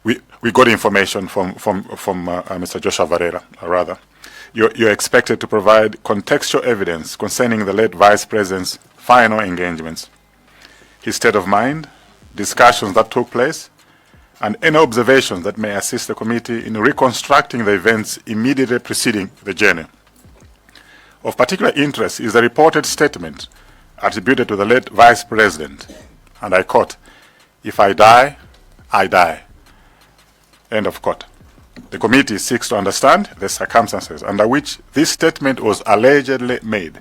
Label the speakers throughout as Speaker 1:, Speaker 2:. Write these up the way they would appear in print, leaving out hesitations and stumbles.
Speaker 1: We got information from Mr. Joshua Varela, rather. You're expected to provide contextual evidence concerning the late Vice President's final engagements, his state of mind, discussions that took place, and any observations that may assist the committee in reconstructing the events immediately preceding the journey. Of particular interest is the reported statement attributed to the late Vice President, and I quote, "If I die, I die." End of quote. The committee seeks to understand the circumstances under which this statement was allegedly made,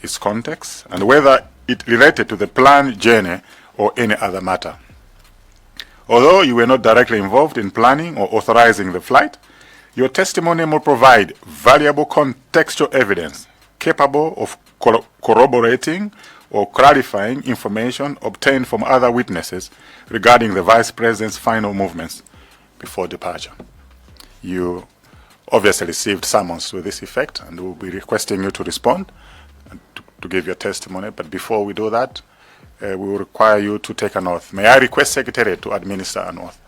Speaker 1: its context, and whether it related to the planned journey or any other matter. Although you were not directly involved in planning or authorizing the flight, your testimony will provide valuable contextual evidence capable of corroborating or clarifying information obtained from other witnesses regarding the Vice President's final movements before departure. You obviously received summons to this effect, and we'll be requesting you to respond and to give your testimony. But before we do that, we will require you to take an oath. May I request Secretary to administer an oath?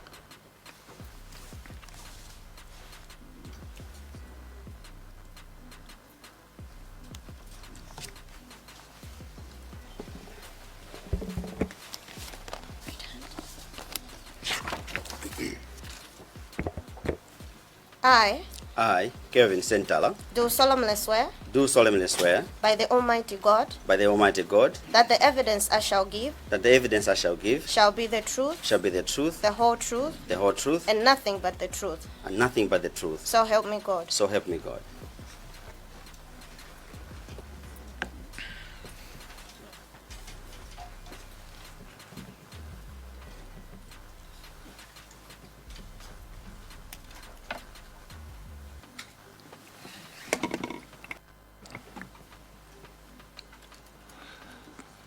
Speaker 2: I
Speaker 3: I, Kelvin Ssentala,
Speaker 2: do solemnly swear
Speaker 3: do solemnly swear
Speaker 2: by the Almighty God
Speaker 3: by the Almighty God
Speaker 2: that the evidence I shall give
Speaker 3: that the evidence I shall give
Speaker 2: shall be the truth,
Speaker 3: shall be the truth,
Speaker 2: the whole truth,
Speaker 3: the whole truth,
Speaker 2: and nothing but the truth.
Speaker 3: and nothing but the truth.
Speaker 2: So help me God.
Speaker 3: So help me God.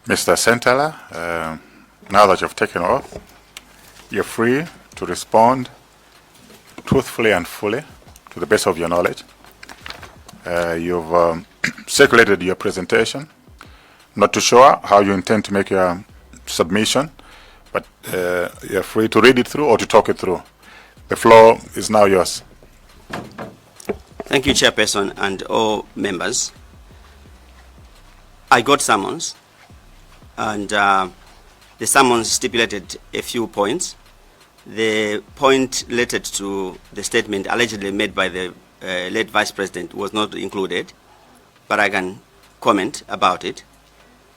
Speaker 1: Mr. Ssentala, now that you've taken oath, you're free to respond truthfully and fully to the best of your knowledge. You've circulated your presentation. Not too sure how you intend to make your submission, but you're free to read it through or to talk it through. The floor is now yours.
Speaker 3: Thank you, Chairperson, and all members. I got summons, and the summons stipulated a few points. The point related to the statement allegedly made by the late Vice President was not included, but I can comment about it.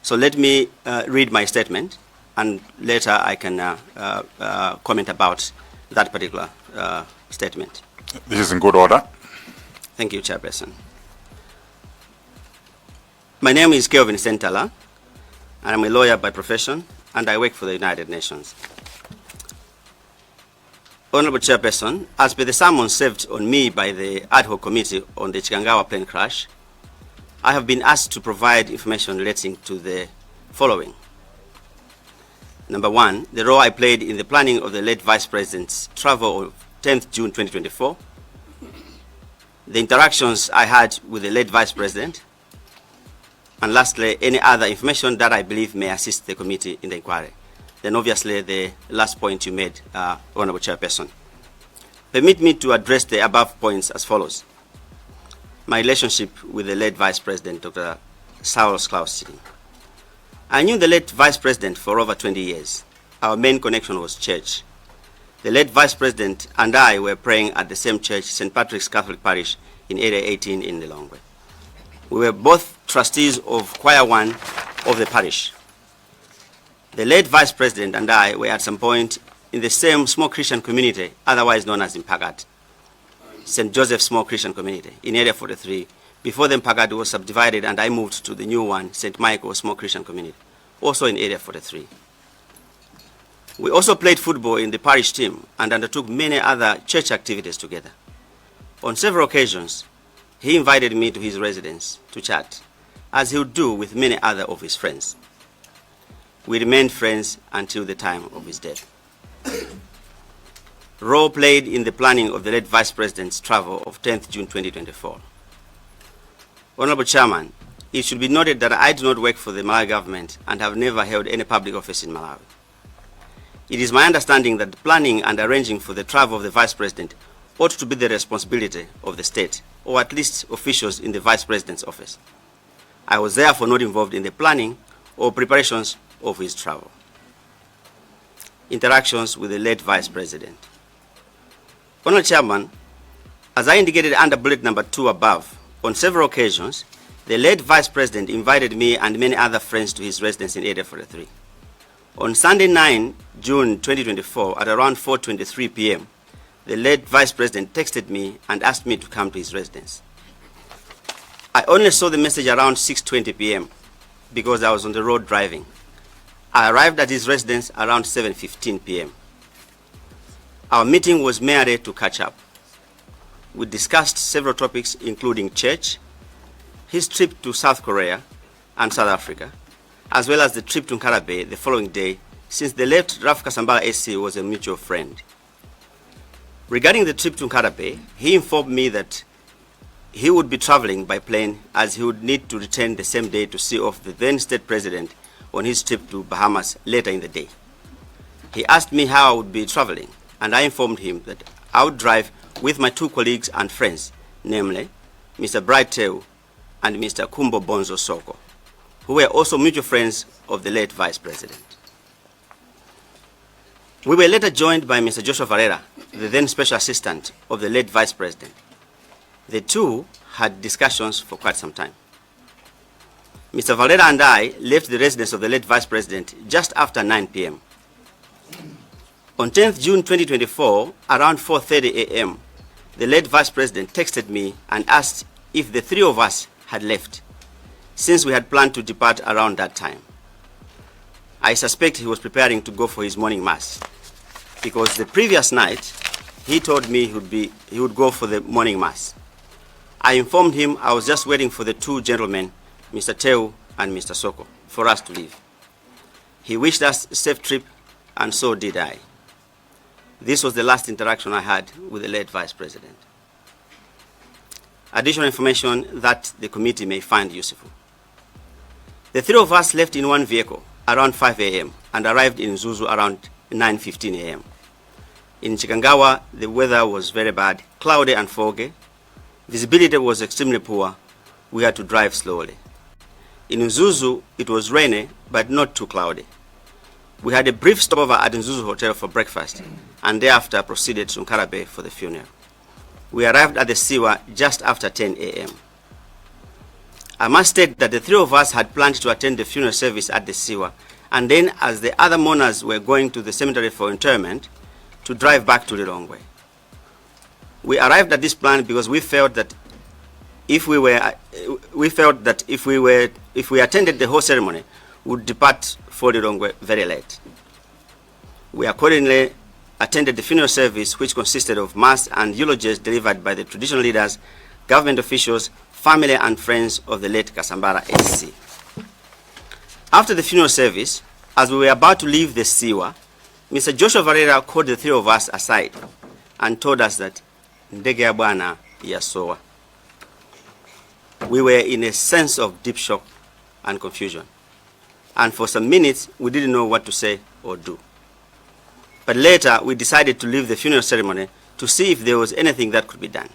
Speaker 3: So let me read my statement, and later I can comment about that particular statement.
Speaker 1: This is in good order.
Speaker 3: Thank you, Chairperson. My name is Kelvin Ssentala, and I'm a lawyer by profession, and I work for the United Nations. Honorable Chairperson, as per the summons served on me by the ad hoc committee on the Chikangawa plane crash, I have been asked to provide information relating to the following. Number one, the role I played in the planning of the late Vice President's travel of 10th June 2024, the interactions I had with the late Vice President, and lastly, any other information that I believe may assist the committee in the inquiry. Then obviously the last point you made, Honorable Chairperson. Permit me to address the above points as follows. My relationship with the late Vice President, Dr. Saulos Klaus Chilima. I knew the late Vice President for over 20 years. Our main connection was church. The late Vice President and I were praying at the same church, St. Patrick's Catholic Parish in Area 18 in Lilongwe. We were both trustees of Choir 1 of the parish. The late Vice President and I were at some point in the same small Christian community, otherwise known as Mpakati, St. Joseph's Small Christian Community in Area 43. Before the Mpakati was subdivided and I moved to the new one, St. Michael Small Christian Community, also in Area 43. We also played football in the parish team and undertook many other church activities together. On several occasions, he invited me to his residence to chat, as he would do with many other of his friends. We remained friends until the time of his death. Role played in the planning of the late Vice President's travel of 10th June 2024. Honorable Chairman, it should be noted that I do not work for the Malawi government and have never held any public office in Malawi. It is my understanding that planning and arranging for the travel of the Vice President ought to be the responsibility of the state, or at least officials in the Vice President's office. I was therefore not involved in the planning or preparations of his travel. Interactions with the late Vice President. Honorable Chairman, as I indicated under bullet number 2 above, on several occasions, the late Vice President invited me and many other friends to his residence in Area 43. On Sunday 9 June 2024 at around 4:23 p.m., the late Vice President texted me and asked me to come to his residence. I only saw the message around 6:20 p.m. because I was on the road driving. I arrived at his residence around 7:15 p.m. Our meeting was merely to catch up. We discussed several topics including church, his trip to South Korea and South Africa, as well as the trip to Nkhata Bay the following day, since the late Ralph Kasambara SC was a mutual friend. Regarding the trip to Nkhata Bay, he informed me that he would be traveling by plane as he would need to return the same day to see off the then state president on his trip to Bahamas later in the day. He asked me how I would be traveling, and I informed him that I would drive with my two colleagues and friends, namely Mr. Bright Theu and Mr. Khumbo Bonzoe Soko, who were also mutual friends of the late Vice President. We were later joined by Mr. Joshua Valera, the then special assistant of the late Vice President. The two had discussions for quite some time. Mr. Valera and I left the residence of the late Vice President just after 9 p.m. On 10th June 2024, around 4:30 a.m., the late Vice President texted me and asked if the three of us had left, since we had planned to depart around that time. I suspect he was preparing to go for his morning mass, because the previous night he told me he would go for the morning mass. I informed him I was just waiting for the two gentlemen, Mr. Theu and Mr. Soko, for us to leave. He wished us a safe trip, and so did I. This was the last interaction I had with the late Vice President. Additional information that the committee may find useful. The three of us left in one vehicle around 5 a.m. and arrived in Mzuzu around 9:15 a.m. In Chikangawa, the weather was very bad, cloudy and foggy. Visibility was extremely poor. We had to drive slowly. In Mzuzu, it was rainy, but not too cloudy. We had a brief stopover at Mzuzu Hotel for breakfast and thereafter proceeded to Nkhata Bay for the funeral. We arrived at the Siwa just after 10 a.m. I must state that the three of us had planned to attend the funeral service at the Siwa, and then as the other mourners were going to the cemetery for interment, to drive back to Lilongwe. We arrived at this plan because we felt that if we attended the whole ceremony, we would depart for Lilongwe very late. We accordingly attended the funeral service, which consisted of mass and eulogies delivered by the traditional leaders, government officials, family and friends of the late Kasambara SC. After the funeral service, as we were about to leave the Siwa, Mr. Joshua Valera called the three of us aside and told us that "Ndege ya bwana yasowa." We were in a sense of deep shock and confusion, and for some minutes we didn't know what to say or do. But later we decided to leave the funeral ceremony to see if there was anything that could be done.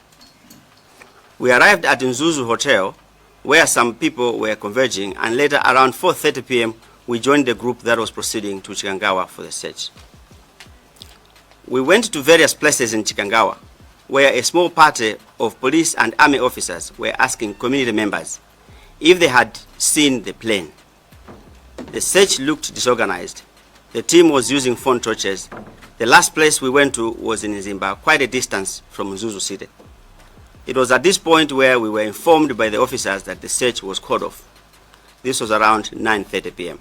Speaker 3: We arrived at Mzuzu Hotel, where some people were converging, and later around 4:30 p.m. we joined the group that was proceeding to Chikangawa for the search. We went to various places in Chikangawa, where a small party of police and army officers were asking community members if they had seen the plane. The search looked disorganized. The team was using phone torches. The last place we went to was in Mzimba, quite a distance from Mzuzu city. It was at this point where we were informed by the officers that the search was called off. This was around 9:30 p.m.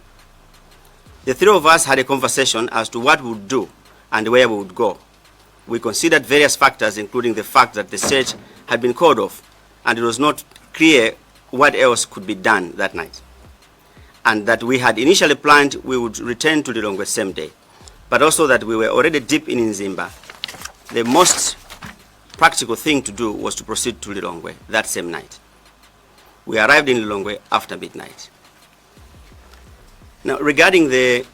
Speaker 3: The three of us had a conversation as to what we would do and where we would go. We considered various factors, including the fact that the search had been called off and it was not clear what else could be done that night, and that we had initially planned we would return to Lilongwe same day, but also that we were already deep in Mzimba. The most practical thing to do was to proceed to Lilongwe that same night. We arrived in Lilongwe after midnight. Now, regarding the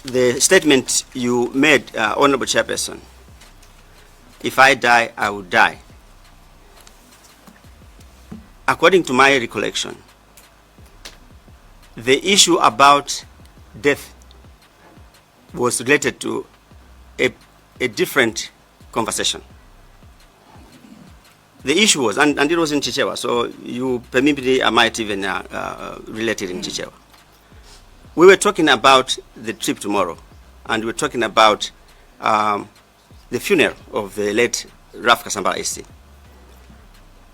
Speaker 3: The statement you made, Honorable Chairperson, "If I die, I will die." According to my recollection, the issue about death was related to a different conversation. The issue was, and it was in Chichewa, so you permit me, I might even relate it in Chichewa. We were talking about the trip tomorrow, and we were talking about the funeral of the late Ralph Kasambara SC.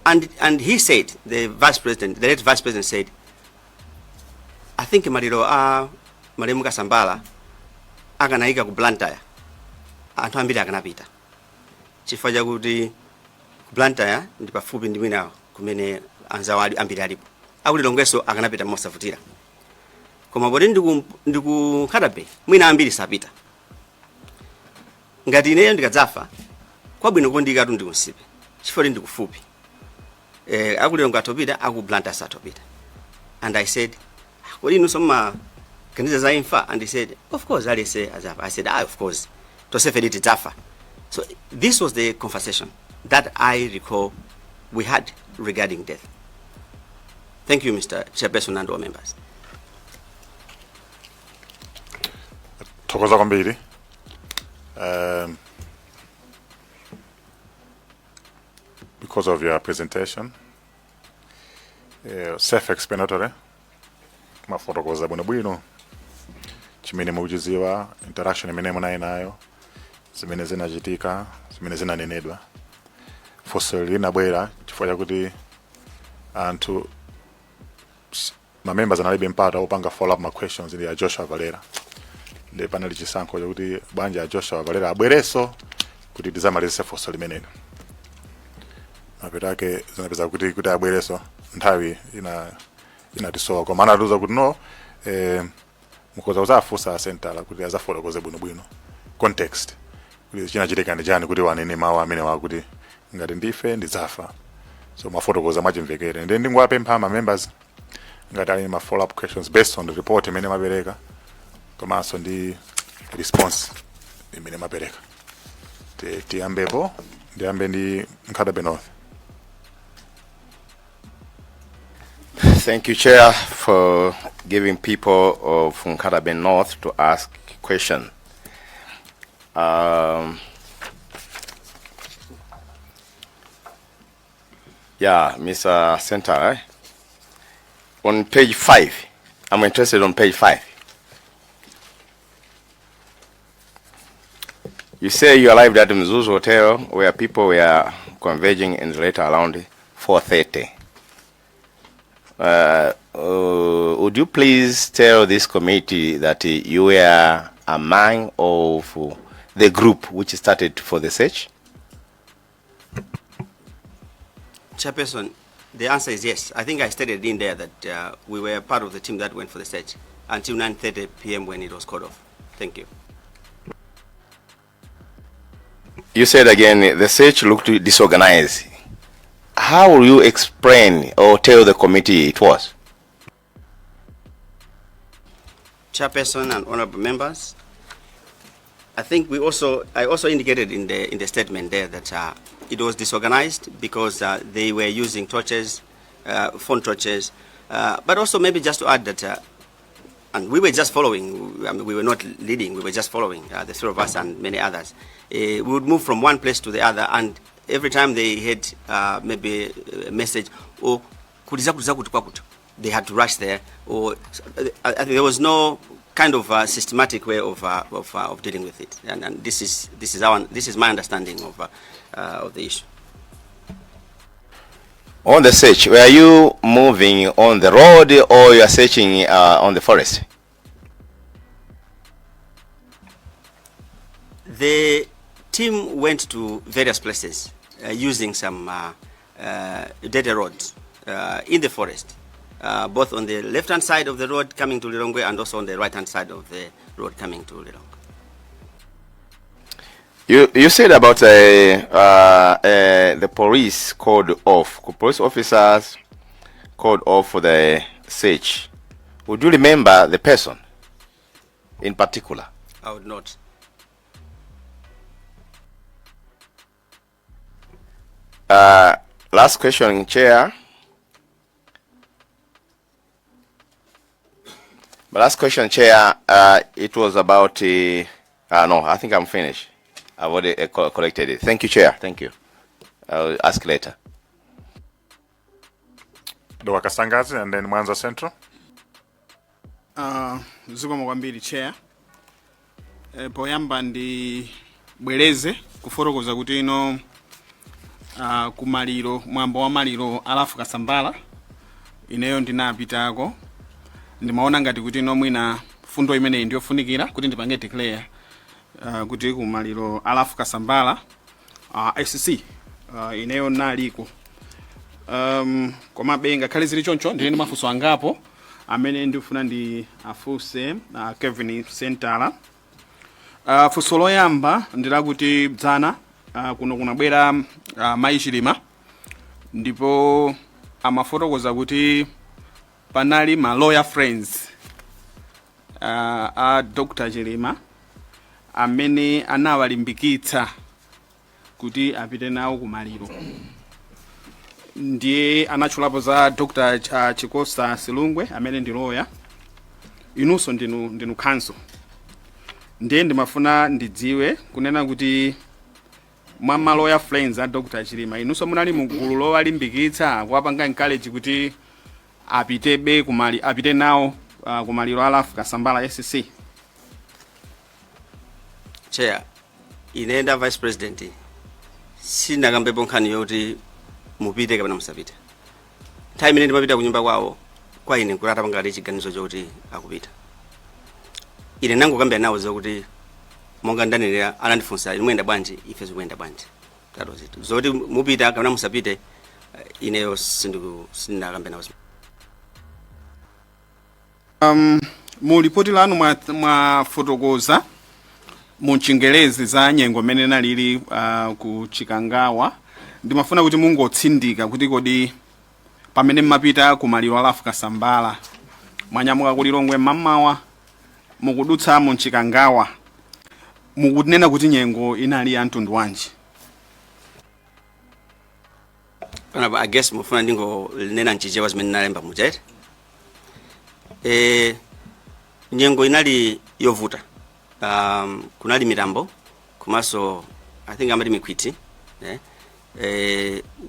Speaker 3: And he said, the vice president, the late vice president said, "I think maliro a malemu Kasambara akanayika ku Blantyre, anthu ambiri akanapita chifukwa chakuti ku Blantyre ndi pafupi ndi mwina kumene anzawo ali ambiri alipo, aku Lilongwenso akanapita mosavutira, koma poti ndiku Nkhata Bay mwina ambiri sapita. Ngati ineyo ndikadzafa, kwabwino kondiyikatu ndi ku Nsipe chifukwa ndi ndikufupi, aku Lilongwe atopita, aku Blantyre satopita." And I said, "Kodi inunso mmaganiza za imfa?" And he said, "Of course, aliyense azafa." I said, "Ah, of course, tonsefe tidzafa." So this was the conversation that I recall we had regarding death. Thank you, Mr. Chairperson and all members.
Speaker 1: Thokoza kwambiri because of your presentation, self explanatory, mafotokoza bwinobwino chimene mukuchidziwa, interaction imene munali nayo, zimene zinachitika, zimene zinanenedwa. Funso linabwera chifukwa chakuti anthu ma members analibe mpata opanga follow up ma questions ndi a Joshua Valera, ndi panali chisankho chakuti banja a Joshua Valera abwereso kuti tizamalizise funso limenelo. Mapeto ake zinapeza kuti abwereso nthawi ina inatisowa, koma anatiuza kuti no, mukhoza kuzafunsa asentala kuti azafotokoze bwinobwino context kuti chinachitika ndi chani kuti wanene mawu amene wakuti ngati ndife ndidzafa. So mafotokoza mwachimvekere, ndi ndingowapempha ma members ngati ali ma follow up questions based on the report imene mapereka komanso ndi response imene mapereka. Tiyambepo, ndiyambe ndi Nkhata Bay North.
Speaker 4: Thank you, Chair, for giving people of Nkhata Bay North to ask question. Yeah, Mr. Sentala, On page 5, I'm interested on page 5. You say you arrived at Mzuzu Hotel where people were converging and later around 4:30. Would you please tell this committee that you were among of the group which started for the search?
Speaker 3: Chairperson, the answer is yes. I think I stated in there that we were part of the team that went for the search until 9:30 p.m. when it was called off. Thank you.
Speaker 4: You said again the search looked disorganized. How will you explain or tell the committee it was?
Speaker 3: Chairperson and honorable members, I think I also indicated in the statement there that it was disorganized because they were using torches, phone torches, but also maybe just to add that, and we were just following, I mean, we were not leading, we were just following, the three of us and many others. We would move from one place to the other, and every time they had maybe a message, or kuli zakuti zakuti kwakuti, they had to rush there, or there was no kind of systematic way of dealing with it. And this is my understanding of the issue.
Speaker 4: On the search, were you moving on the road or you are searching on the forest?
Speaker 3: The team went to various places using some data roads in the forest, both on the left-hand side of the road coming to Lilongwe and also on the right-hand side of the road coming to Lilongwe.
Speaker 4: You said about the police called off, police officers called off for the search. Would you remember the person in particular?
Speaker 3: I would not.
Speaker 4: Last question, Chair. My last question, Chair, it was about, no, I think I'm finished. I've already collected it. Thank you, Chair. Thank you. I'll ask later.
Speaker 1: Dowa Kasangazi and then Mwanza Central.
Speaker 5: Zikomo kwambiri, Chair. Poyamba ndibwereze kufotokoza kuti ino kumaliro, mwambo wa maliro a Ralph Kasambara, ineyo ndinapitako. Ndimaona ngati kuti ino mwina fundo imeneyi ndiyofunikira kuti ndipange declare kuti kumaliro a Ralph Kasambara SC, ineyo naliko. Komabe ngakhale zili choncho, ndili ndi mafunso angapo amene ndifuna ndi afunse Kevin Sentala. Funso loyamba ndilakuti dzana kuno kunabwera Mayi Chilima ndipo amafotokoza kuti panali ma lawyer friends a Dr. Chilima amene anawalimbikitsa kuti apite nawo kumaliro. Ndiye anatchulapo za Dr. Chikosa Silungwe amene ndi lawyer, inunso ndinu counsel. Ndiye ndimafuna ndidziwe kunena kuti mwa ma lawyer friends a Dr. Chilima, inunso munali mu gulu lowalimbikitsa, kuwapanga encourage kuti apitebe kumali, apite nawo kumaliro a Ralph Kasambara SC?
Speaker 3: Chair, ine nda Vice President sinakambepo nkhani yoti mupite kapena musapite. Nthawi imene ndimapita kunyumba kwawo, kwa ine nkuti atapanga kale chiganizo chokuti akupita. Ine nangokambira nawo zokuti monga ndanenera, anandifunsa, "Inu muyenda bwanji? Ife zikuyenda bwanji?" That was it. Zoti mupita kapena musapite, ineyo sindinakambe nawo.
Speaker 5: Mu lipoti lanu mwafotokoza mu Chingelezi za nyengo imene nalili ku Chikangawa. Ndimafuna kuti mungotsindika kuti kodi pamene mmapita ku maliro a Ralph Kasambara, mwanyamuka ku Lilongwe mmamawa, mukudutsa mu Chikangawa, mukunena kuti nyengo inali ya mtundu wanji?
Speaker 3: Panapo I guess mufuna ndingonena mchichewa zimene nalemba muja, eti? Nyengo inali yovuta. Kunali mitambo komanso I think amati mikhwiti, eh?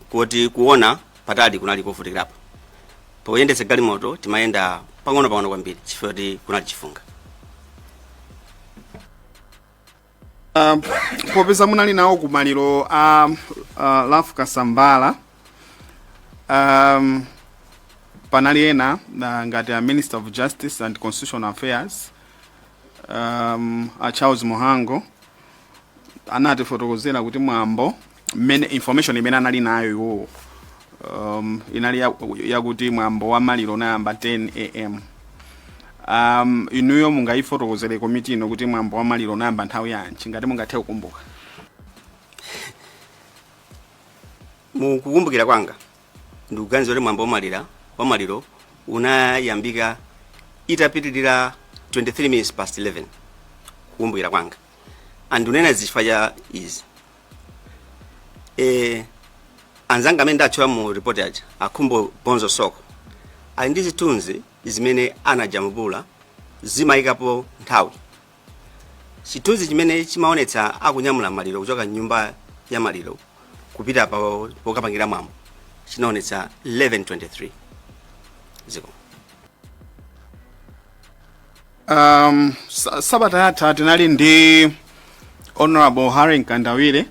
Speaker 3: Kuti kuona patali kunali kovutikirapo. Poyendetsa galimoto timayenda pang'ono pang'ono kwambiri chifukwa kuti kunali chifunga.
Speaker 5: Popeza munali nawo kumaliro a Ralph Kasambara, panali ena ngati a Minister of Justice and Constitutional Affairs, a Charles Mhango, anatifotokozera kuti mwambo mmene information imene anali nayo iwowo inali yakuti mwambo wa maliro unayamba 10 am. Inuyo mungayifotokozere komiti ino kuti mwambo wa maliro unayamba nthawi yanji, ngati mungathe kukumbuka?
Speaker 3: Mukukumbukira kwanga, ndikuganiza kuti mwambo wa maliro unayambika itapitirira 23 minutes past 11, kukumbukira kwanga. Andunena chifukwa cha izi: anzanga amene ndatchula mu report aja, Akhumbo Bonzo Soko, ali ndi zithunzi zimene anajambula zimayikapo nthawi. Chithunzi chimene chimaonetsa akunyamula maliro kuchoka nyumba ya maliro kupita pa pokapangira mwambo chinaonetsa 11:23 ziko.
Speaker 5: Sabata yatha tinali ndi Honorable Harry Mkandawire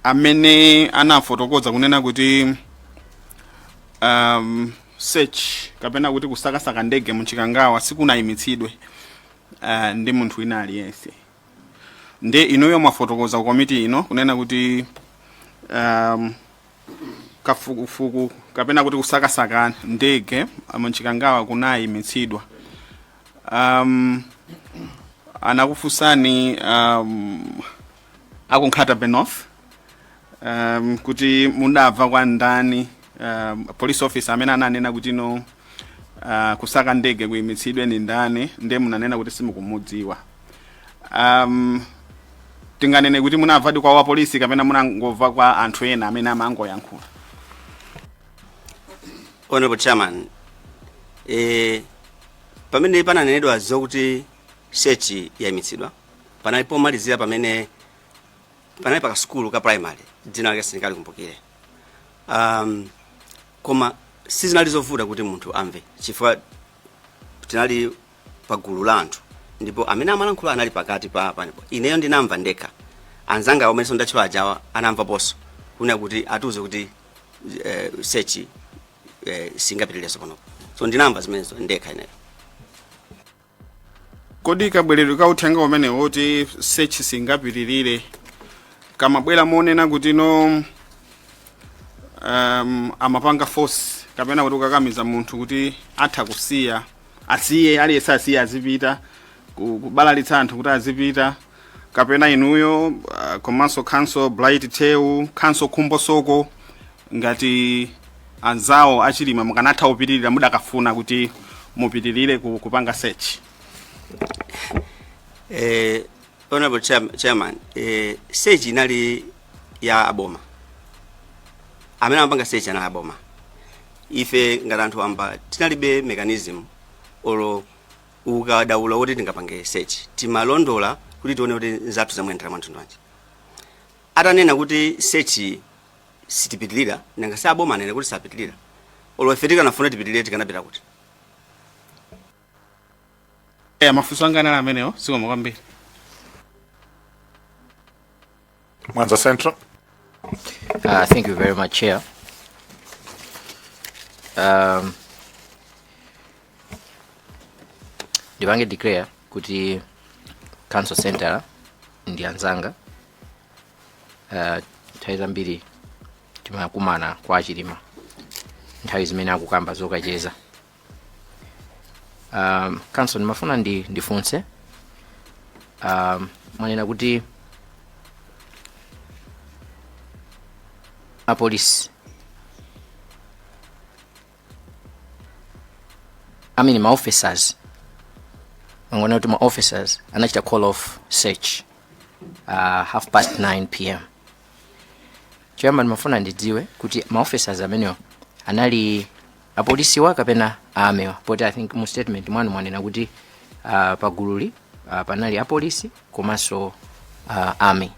Speaker 5: amene anafotokoza kunena kuti search kapena kuti kusakasaka ndege muchikangawa sikunayimitsidwe ndi munthu wina aliyense. Ndi inuyo mwafotokoza ku komiti ino kunena kuti kafukufuku kapena kuti kusakasaka ndege muchikangawa kunayimitsidwa. Anakufunsani aku Nkhata Bay North kuti mudamva kwa ndani, police officer amene ananena kuti no, kusaka ndege kuyimitsidwe ndi ndani, ndiye munanena kuti simukumudziwa. Tinganene kuti munamvadi kwa wapolisi kapena munangomva kwa anthu ena amene amangoyankhula?
Speaker 3: Honorable Chairman, pamene pananenedwa zokuti search yayimitsidwa, panali pomalizira pamene panali pa kasukulu ka primary, dzina lake sindingalikumbukire, koma sizinali zovuta kuti munthu amve chifukwa tinali pa gulu la anthu ndipo amene amalankhula anali pakati pa panepo. Ineyo ndinamva ndekha, anzanga omenso ndatchula ajawa anamvaponso kunena kuti atiuze kuti search singapitirirenso panopo, so ndinamva zimenezo ndekha ineyo.
Speaker 5: Kodi kabweredwe ka uthenga umene woti search singapitirire kamabwera monena kuti no amapanga force kapena kuti kukakamiza munthu kuti atha kusiya, asiye, aliyense asiye azipita, kubalalitsa anthu kuti azipita, kapena inuyo komanso Counsel Bright Theu, Counsel Khumbo Soko, ngati anzawo achilima mukanatha kupitirira mudakafuna kuti mupitirire kupanga search?
Speaker 3: Honorable Chairman, search inali ya aboma. Amene amapanga search anali aboma. Ife ngati anthu amba tinalibe mechanism olo ukadaulo woti tingapange search. Timalondola kuti tione kuti nzathu zamuyendera mwanthu wanji. Atanena kuti search sitipitirira, nanga si aboma anene kuti sapitirira? Olo ife tikanafuna tipitirire, tikanapita kuti?
Speaker 5: Mafunso anga anali amenewo, zikomo kwambiri.
Speaker 1: Mwanza Central.
Speaker 6: Thank you very much, Chair. Ndipange declare kuti Counsel Sentala ndi anzanga. Nthawi zambiri timakumana kwa Chilima nthawi zimene akukamba zokacheza. Counsel, ndimafuna ndifunse, mwanena kuti apolisi, I mean ma officers, mwanena kuti ma officers anachita call off search 9:30 p.m. Choyamba ndimafuna ndidziwe kuti ma officers amenewo anali apolisiwa kapena army wa, poti I think mu statement mwanu mwanena kuti pagululi panali apolisi komanso army.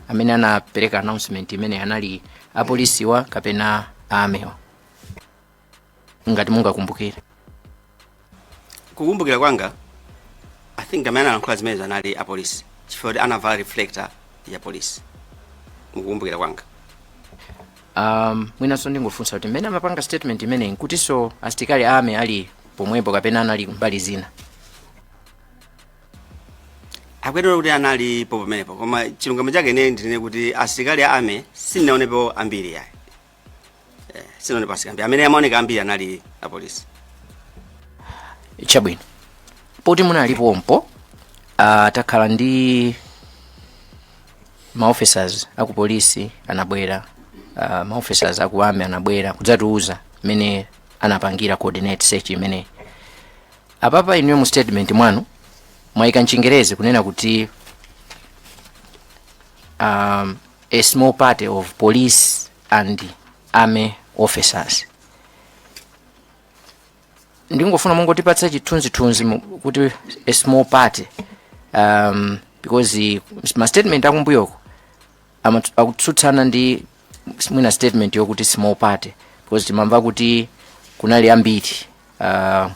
Speaker 6: Amene anapereka announcement imene anali apolisiwa kapena army wa, ngati mungakumbukire?
Speaker 3: Kukumbukira kwanga, I think amene analankhula zimenezo anali apolisi chifukwa kuti anavala reflector ya polisi, mukukumbukira kwanga.
Speaker 6: Mwinanso ndingofunsa kuti mmene amapanga statement imeneyi nkutinso asilikali a army ali pomwepo kapena anali mbali zina?
Speaker 3: Akuyenera kuti analipo pamenepo, koma chilungamo chake ine ndinene kuti asilikali a army sindinaonepo ambiri yayi. Sindinaonepo asilikali ambiri. Amene amaoneka ambiri anali apolisi.
Speaker 6: Chabwino, poti munalipompo, takhala ndi ma officers aku polisi anabwera, ma officers aku army anabwera kudzatiuza mmene anapangira coordinate search imene. Apapa inuyo mu statement mwanu mwayika mchingerezi kunena kuti a small party of police and army officers. Ndingofuna mungotipatsa chithunzithunzi kuti a small party, because ma statement akumbuyoko akutsutsana ndi mwina statement yokuti small party, because timamva kuti kunali ambiri.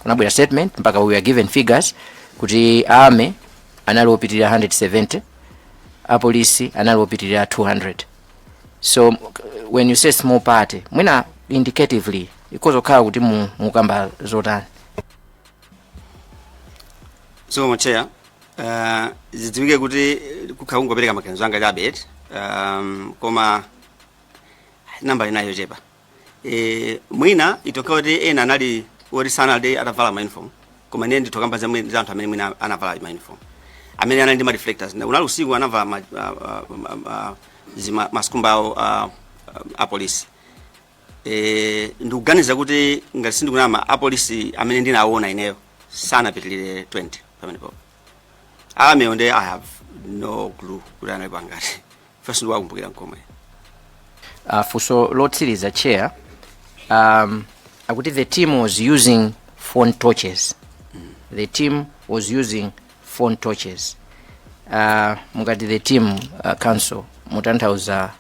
Speaker 6: Kunabwera statement mpaka we were given figures kuti army anali opitirira 170, apolisi anali opitirira 200. So when you say small party, mwina indicatively ikozokhala kuti mukamba zotani?
Speaker 3: Zikomo, Chair. Zidziwike kuti kukhala kungopereka maganizo anga chabe, koma namba inayo yochepa. Mwina itokha kuti ena anali woti sanali atavala ma uniform, koma ine nditokamba za anthu amene mwina anavala ma uniform, amene anali ndi ma reflectors. Unali usiku, anavala zima masikumba awo a polisi. Ndikuganiza kuti ngati sindikunama, apolisi amene ndinaona ineyo sanapitilire 20 pamenepo. Army nde I have no clue kuti analipo angati, first ndikuwakumbukira nkomwe.
Speaker 6: Funso lotsiriza, Chair, akuti the team was using phone torches. The team was using phone torches. Mukati the team, counsel, mutanthauza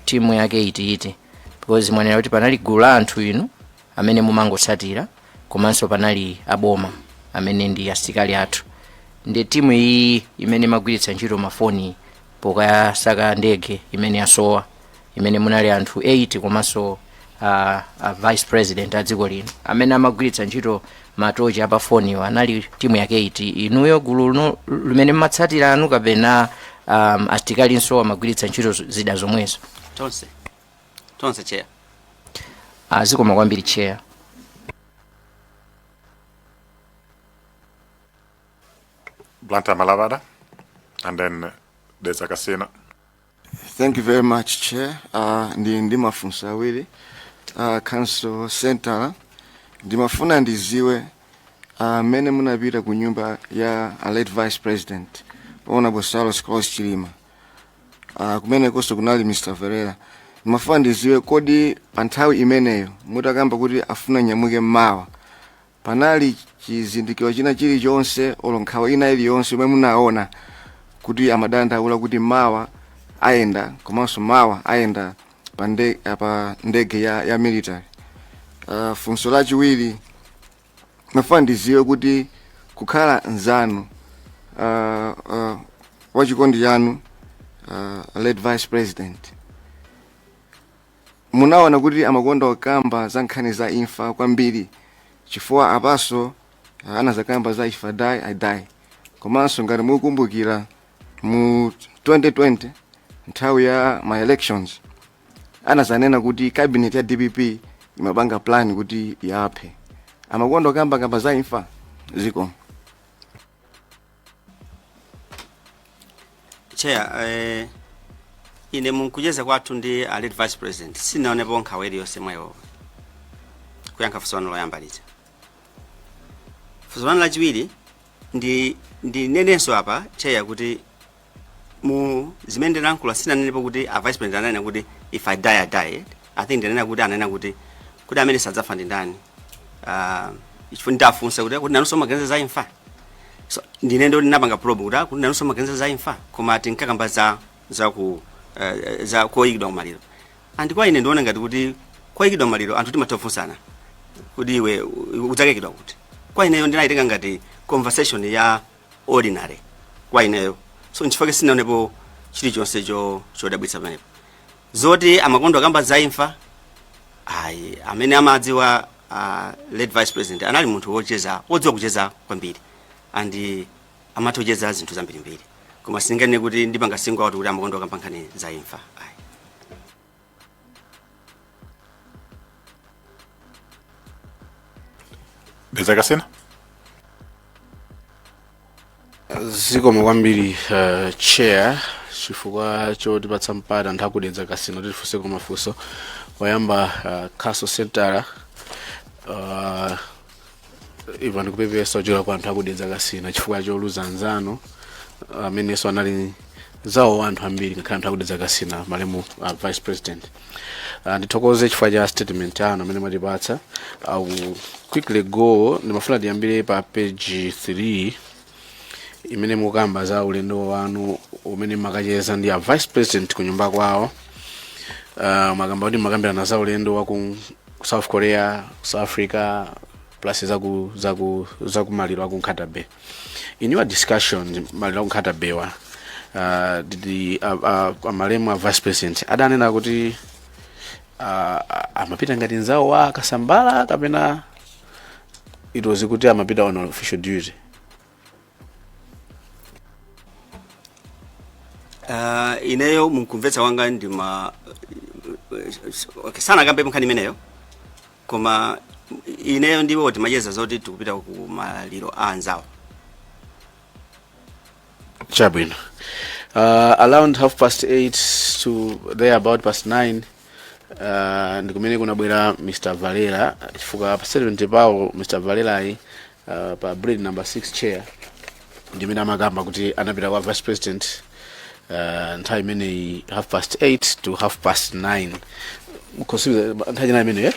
Speaker 6: timu yake iti iti? Because mwanena kuti panali gulu la anthu inu amene mumangotsatira, komanso panali aboma amene ndi asilikali athu. Ndi timu iyi imene imagwiritsa ntchito mafoni pokasaka ndege imene yasowa, imene munali anthu 8 komanso vice president a dziko lino, amene amagwiritsa ntchito matochi apafoniwo, anali timu yake iti? Inuyo gulu limene mmatsatira anu, kapena asirikalinso amagwiritsa ntchito zida zomwezo?
Speaker 3: Tonse, tonse, Chair.
Speaker 6: Zikoma kwambiri, Chair.
Speaker 1: Blantyre Malabada, and then there's Akasina.
Speaker 7: Thank you very much, Chair. Ndi mafunso awiri. Counsel Sentala, ndimafuna ndiziwe mmene munapita ku nyumba ya a late Vice President, Honorable Saulos Klaus Chilima. Kumenekonso kunali Mr. Ferreira. Ndimafuna ndiziwe, kodi pa nthawi imeneyo mutakamba kuti afuna nyamuke mmawa, panali chizindikiro china chilichonse olo nkhawa ina iliyonse yomwe munaona kuti amadandaula kuti mawa ayenda, komanso mawa ayenda pa ndege ya military? Funso lachiwiri, mafuna ndiziwe kuti kukhala nzanu wachikondi chanu, late Vice President, munaona kuti amakonda kukamba za nkhani za imfa kwambiri, chifukwa apaso anazakamba za "if I die, I die"? Komanso ngati mukukumbukira, mu 2020 nthawi ya ma elections anazanena kuti cabinet ya DPP imapanga plan kuti yaphe. Amakonda kukamba kamba za imfa ziko?
Speaker 3: Chair, ine munkucheza kwathu ndi a late Vice President sinaonepo nkhawa iliyonse mwa iwo, kuyankha funso lanu loyamba lija. Funso lanu lachiwiri, ndi ndinenenso apa, Chair, kuti mu zimene ndinalankhula sinanenepo kuti a Vice President ananena kuti "if I die, I die". I think ndinanena kuti ananena kuti amene sadzafa ndi ndani, chifukwa ndafunsa kuti nanunso maganiza za imfa. So ndine ndo ndinapanga probe kuti nanunso maganiza za imfa, koma tinkakamba za koyikidwa kumaliro. And kwa ine ndiona ngati kuti koyikidwa maliro anthu timatha kuti iwe udzakayikidwa kuti. Kwa ineyo ndinayitenga ngati conversation ya ordinary kwa ineyo, so nchifukwa sinaonepo chilichonse chodabwitsa pamenepo. Zoti amakonda kamba za imfa, ayi. Amene amadziwa late Vice President, anali munthu wocheza, wodziwa kucheza kwambiri, and amatha kucheza zinthu zambirimbiri, koma sindinganene kuti ndipanga single out kuti amakonda kamba nkhani za imfa, ayi.
Speaker 1: Dedza Kasina.
Speaker 8: Zikomo kwambiri, Chair, chifukwa chotipatsa mpata anthu aku Dedza Kasina kuti tifunseko mafunso. Poyamba, Counsel Sentala, iva ndikupepesa kuchokera kwa anthu aku Dedza Kasina chifukwa choluza anzanu amenenso anali zawo anthu ambiri, ngakhale anthu aku Dedza Kasina, malemu Vice President. Ndithokoze chifukwa cha statement yanu amene mwatipatsa. I will quickly go, ndimafuna tiyambire pa page 3 imene mukamba za ulendo wanu umene makacheza ndi a Vice President ku nyumba kwawo. Makamba kuti makambirana za ulendo wa ku South Korea, South Africa, plus zaku maliro aku Nkhata Bay. In your discussion, maliro aku Nkhata Bay wa, did the malemu a Vice President adanena kuti amapita ngati nzawo wa Kasambala, kapena it was kuti amapita on official duty?
Speaker 3: Ineyo munkumvetsa wanga ndima, okay, sanakambe nkhani imeneyo, koma ineyo ndiwo timacheza zoti tikupita ku maliro a anzawo.
Speaker 8: Chabwino. Around 8:30 to there about past 9, ndikumene kunabwera Mr Valera, chifukwa pa statement pawo Mr Valerayi, pa bullet number 6, Chair, Ndimene amakamba kuti anapita kwa vice president nthawi imeneyi half past 8 to half past 9. Mkhosibiza nthawi ina imeneyo, eh?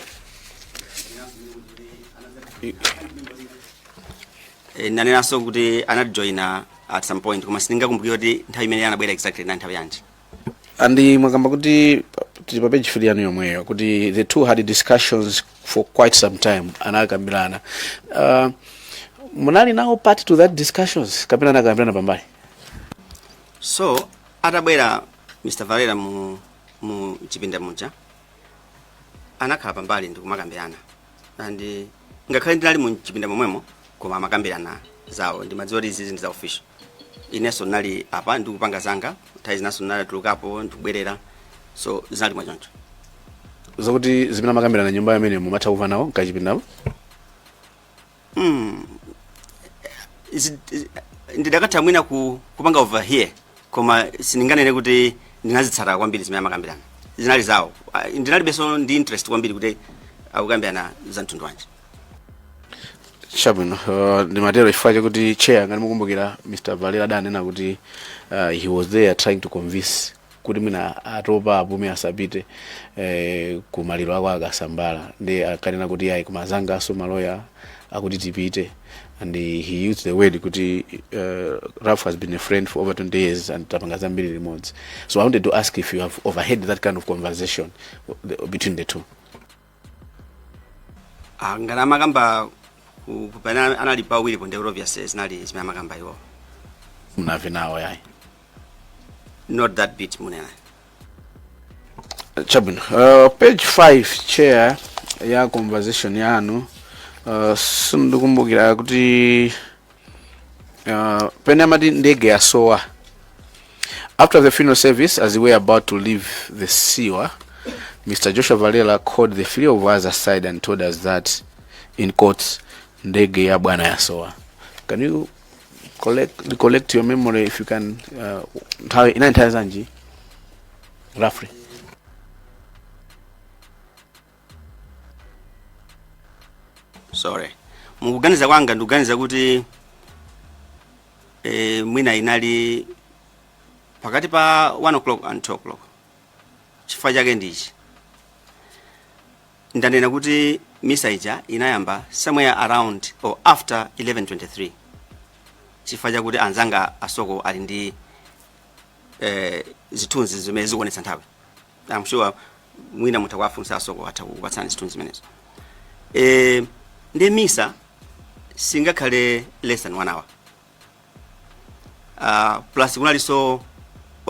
Speaker 3: Nanenanso kuti anatijoyina at some point, koma sindingakumbukire kuti nthawi imene anabwera exactly na nthawi yanji.
Speaker 8: And mwakamba kuti, tili pa page 3 yanu yomweyo, kuti the two had discussions for quite some time, anakambirana. Munali nawo part to that discussions kapena anakambirana pambali?
Speaker 3: So atabwera Mr Valera mu chipinda muja, anakhala pambali ndikumakambirana, and ngakhale ndinali mu chipinda momwemo, koma amakambirana zawo. Ndimadziwa kuti izizi ndi za official. Inenso ndinali apa ndikupanga zanga, nthawi zinanso ndinatulukapo ndikubwerera, so zinali mwachoncho.
Speaker 8: Zakuti zimene amakambirana nyumba imene mumatha kumva nawo mkachipindamo?
Speaker 3: Ndidakatha mwina kupanga overhear, koma sindinganene kuti ndinazitsata kwambiri zimene amakambirana. Zinali zawo. Ndinalibenso ndi interest kwambiri kuti akukambirana za mtundu wanji.
Speaker 8: Chabwino. Ndimatero chifukwa chakuti, chair, ngati mukumbukira, Mr Valera adanena kuti he was there trying to convince kuti mwina atopa, apume, asapite ku maliro ako akasambala. Ndi akanena kuti ayi, koma azangaso maloya akuti tipite, and he used the word kuti Ralph has been a friend for over 20 years and tapanga zambiri limodzi. So I wanted to ask if you have overheard that kind of conversation between the two.
Speaker 3: Ngati amakamba pamene anali pawiripo, ndi obvious zinali zimene amakamba iwo.
Speaker 8: Munamve nawo yayi?
Speaker 3: Not that bit munena.
Speaker 8: Chabwino. Page 5, chair, ya conversation yanu, sindikumbukira kuti pene amati ndege yasowa. After the funeral service, as we were about to leave the sewer, Mr Joshua Valera called the three of us aside and told us that, in quotes, "ndege ya bwana yasowa." Can you recollect your memory, if you can, nthawi inali nthawi zanji roughly?
Speaker 3: Sorry, mukuganiza kwanga ndikuganiza kuti mwina inali pakati pa 1 o'clock and 2 o'clock. Chifukwa chake ndichi: ndanena kuti misa ija inayamba somewhere around or after 11:23, chifukwa chakuti anzanga asoko ali ndi zithunzi zimene zikuonetsa nthawi. I'm sure mwina mutha kuwafunsa asoko, atha kukupatsani zithunzi zimenezo. Ndi misa singakhale less than one hour, plus kunalinso,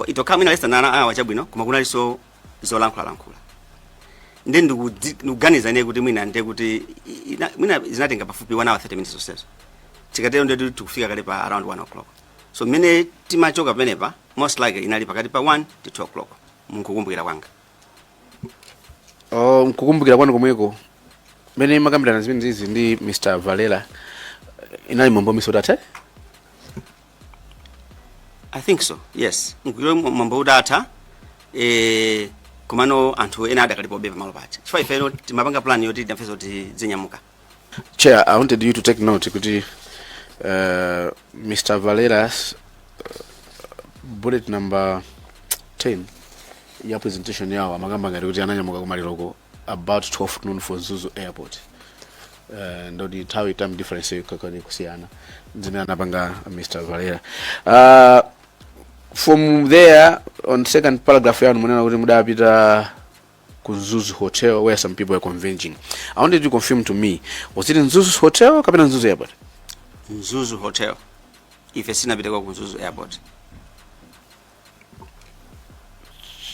Speaker 3: itokhala mwina less than an hour, chabwino, koma kunalinso zolankhulalankhula. Ndi ndikuganiza ine kuti mwina ndiye kuti mwina zinatenga pafupi 1 hour 30 minutes zonsezo. Tikatero ndiye tikufika kale pa around 1 o'clock. So mmene timachoka pamenepa, most likely inali pakati pa 1 to 2 o'clock munkukumbukira kwanga.
Speaker 8: Oh, mkukumbukira kwanu komweko, mmene makambirana zimene zizi ndi Mr Valera, inali mwambo misa utatha?
Speaker 3: I think so, yes. Nkukumbukira mwambo utatha, komano anthu ena adakalipobe pamalo paja, chifukwa ifeno timapanga plan yoti tinafeso tidzinyamuka.
Speaker 8: Chair, I wanted you to take note kuti Mr Valera's bullet number 10 ya presentation yawo amakamba ngati kuti ananyamuka kumaliroko about 12 noon for Mzuzu Airport. Ndoti nthawi, time difference kakani kusiyana zimene anapanga Mr Valera. From there, on second paragraph yanu munena kuti mudapita ku Mzuzu Hotel where some people were converging. I wanted you to confirm to me, was it in Mzuzu Hotel kapena Mzuzu Airport?
Speaker 3: Mzuzu Hotel. Ife sinapiteko ku Mzuzu Airport.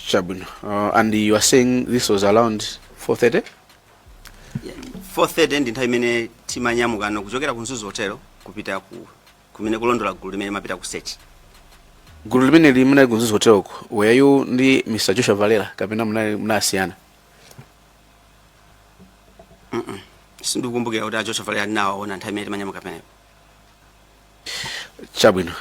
Speaker 8: Chabwino. And you are saying this was around 4:30?
Speaker 3: Yeah. 4:30 ndi nthawi imene timanyamukano kuchokera ku Mzuzu Hotel kupita ku kumene kulondola gulu limene mapita ku search.
Speaker 8: Gulu limene munali ku Mzuzu Hotel ko, were you ndi Mr Joshua Valera kapena munali munasiyana?
Speaker 3: Sindikukumbukira kuti a Joshua Valera ndinawaona nthawi imene timanyamuka pamenepo.
Speaker 8: Chabwino.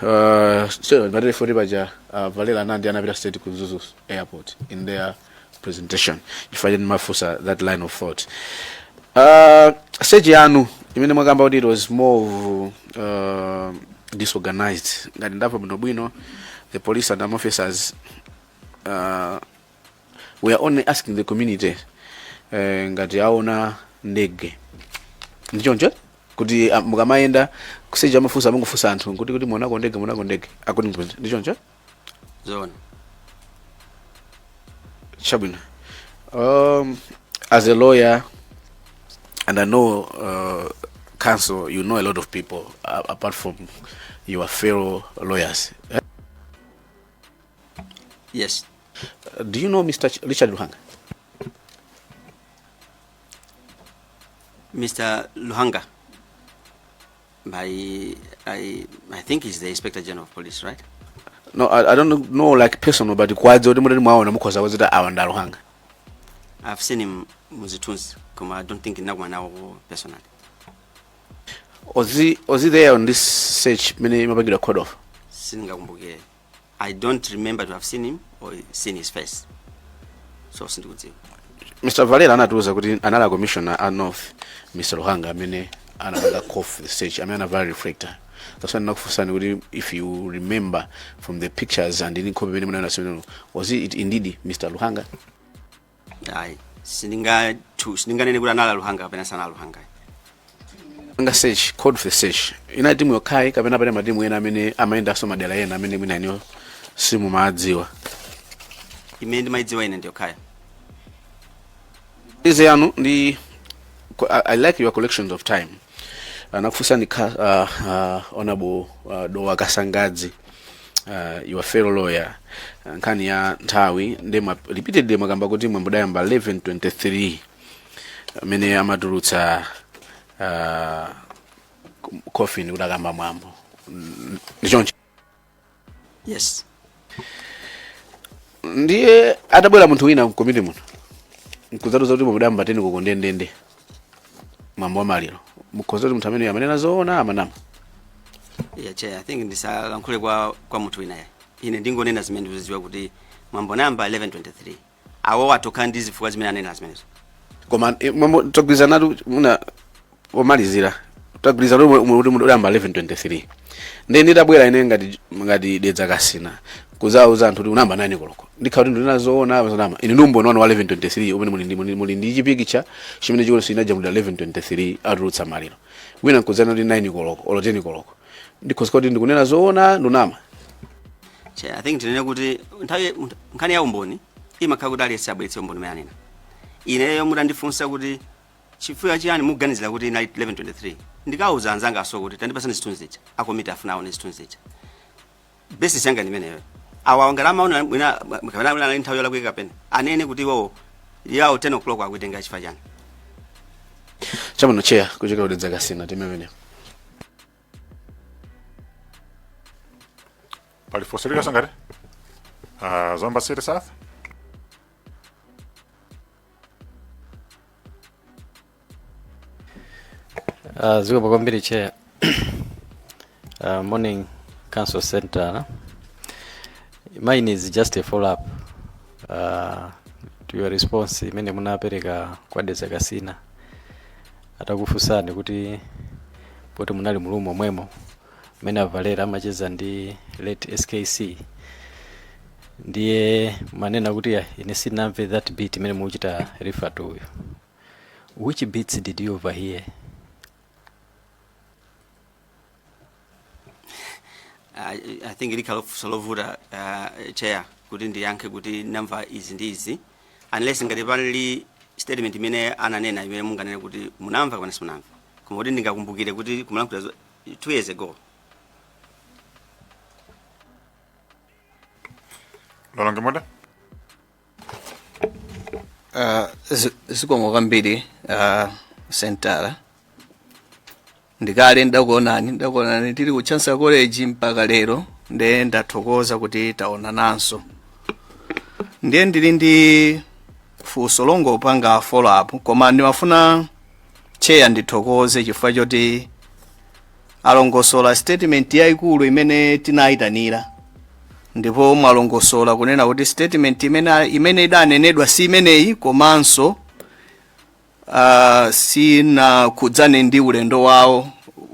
Speaker 8: So matelefoni paja, Valera anandi anapita straight ku Mzuzu Airport in their presentation, chifukwa chani mafusa that line of thought. Search yanu imene mwakamba kuti it was more of Disorganized. Ngati ndamva bwinobwino, the police and army officers we are only asking the community ngati aona ndege, ndichoncho kuti mukamayenda kuseja amafunsa, amangofunsa anthu kuti muonako ndege, muonako ndege, akuti ndichoncho?
Speaker 3: Zoona.
Speaker 8: Chabwino. As a lawyer, and I know, counsel, you know a lot of people apart from your fellow lawyers, eh?
Speaker 3: Yes.
Speaker 8: Do you know Mr. Richard Luhanga?
Speaker 3: Mr. Luhanga, I think he's the Inspector General of Police, right?
Speaker 8: No, I don't know like personal, but kwadzi kuti mutati mwaona mukhoza kuziti awa ndi Luhanga.
Speaker 3: I've seen him muzithunzi, koma I don't think ndinakumana nawo personally.
Speaker 8: Was he there on this search mene imapangidwa called off?
Speaker 3: Sindingakumbukire. I don't remember to have seen him or seen his face, so sindikudziwa.
Speaker 8: Mr. Valera anatiuza kuti anali a commissioner a North, Mr. Luhanga, amene anapanga call off the search, amene anavala reflector. That's why ndinakufunsani kuti if you remember from the pictures and in nkhope imene munaona simene, was it indeed Mr. Luhanga?
Speaker 3: Ayi, sindinganene kuti anali Luhanga kapena sanali Luhanga.
Speaker 8: Anga search, called for the search, ina timu yokhayi kapena pane matimu ena amene amayendanso madera ena amene mwina iniyo simumadziwa?
Speaker 3: Imene ndimayidziwa ine ndiyokhayo.
Speaker 8: Izi yanu ndi I like your collections of time. Anakufunsani Honorable Dowa Kasangadzi, your fellow lawyer, nkhani ya nthawi, ndi repeatedly mwakamba kuti mwambudayamba 11:23 amene amatulutsa coffin kuti akamba mwambo. Ndichoncho?
Speaker 3: Yes.
Speaker 8: Ndiye atabwera munthu wina mkomiti muno nkudzatiuza kuti mwamudayamba 10 koloko ndendende mwambo wa maliro, mukhoza kuti munthu amene amanena zoona, amanama?
Speaker 3: Yeah, Chair, I think ndisalankhule kwa munthu wina yayi. Ine ndingonena zimene ndikuzidziwa kuti mwambo namba 11:23. Awo atokha ndi zifukwa zimene anena zimenezo.
Speaker 8: Koma mwambo tagwirizanatu, muna pomalizira tagwirizana kuti mudayamba 11:23. Ndiye nditabwera ine ngati Dedza Kasina kuzauza anthu kuti unayamba 9 koloko, ndikhala kuti ndinena zoona, zonama? Ine ndi umboni wanu wa 11:23 umene muli ndi chipikicha chimene chikuti inajambulidwa 11:23 atulutsa maliro. Wina nkuzana kuti 9 koloko olo 10 koloko, ndikhoza kuti ndikunena zoona, ndunama?
Speaker 3: Chair, I think tinene kuti nthawi nkhani ya umboni imakhala kuti aliyense abweretse umboni umene anena. Ineyo mutandifunsa kuti chifukwa chiyani mukuganizira kuti inali 11:23, ndikauza anzanga aso kuti tandipasani zithunzi zija, akomiti afuna aone zithunzi zija. Basis yanga ndi imeneyo. Awa ngati amaona mwina kapena mwina anali nthawi yolakwika, kapena anene kuti iwowo yawo 10 o'clock akuitenga chifukwa chani.
Speaker 8: Chabwino, Chair. Kuchokera ku Dedza Kasina timene.
Speaker 1: Pali funso lililonse ngati Zomba City South?
Speaker 9: Zikomo kwambiri, Chair. Morning, Counsel Sentala. Mine is just a follow up to your response imene munapereka kwa Dedza Kasina atakufunsani kuti poti munali mu room momwemo mmene avalera amacheza ndi late SKC, ndiye manena kuti "Ya, ine sinamve that bit imene mukuchita refer to uyu." Which bits did you overhear?
Speaker 3: I think likhala funso lovuta, Chair, kuti ndiyankhe kuti namva izi ndi izi, unless ngati panali statement imene ananena imene munganene kuti munamva kapena simunamva, koma kuti ndingakumbukire kuti kumalankhula 2 years ago.
Speaker 1: Lolonge Muda.
Speaker 10: Zikomo kwambiri, Sentala. Ndikale ndakuonani tili ku Chancellor College mpaka lero, ndiye ndathokoza kuti taonananso. Ndiye ndili ndi funso longopanga follow up, koma ndimafuna, Chair, ndithokoze chifukwa choti alongosola statement yayikulu imene tinayitanira, ndipo mwalongosola kunena kuti statement imene idanenedwa si imeneyi, komanso sinakhudzane ndi ulendo wawo.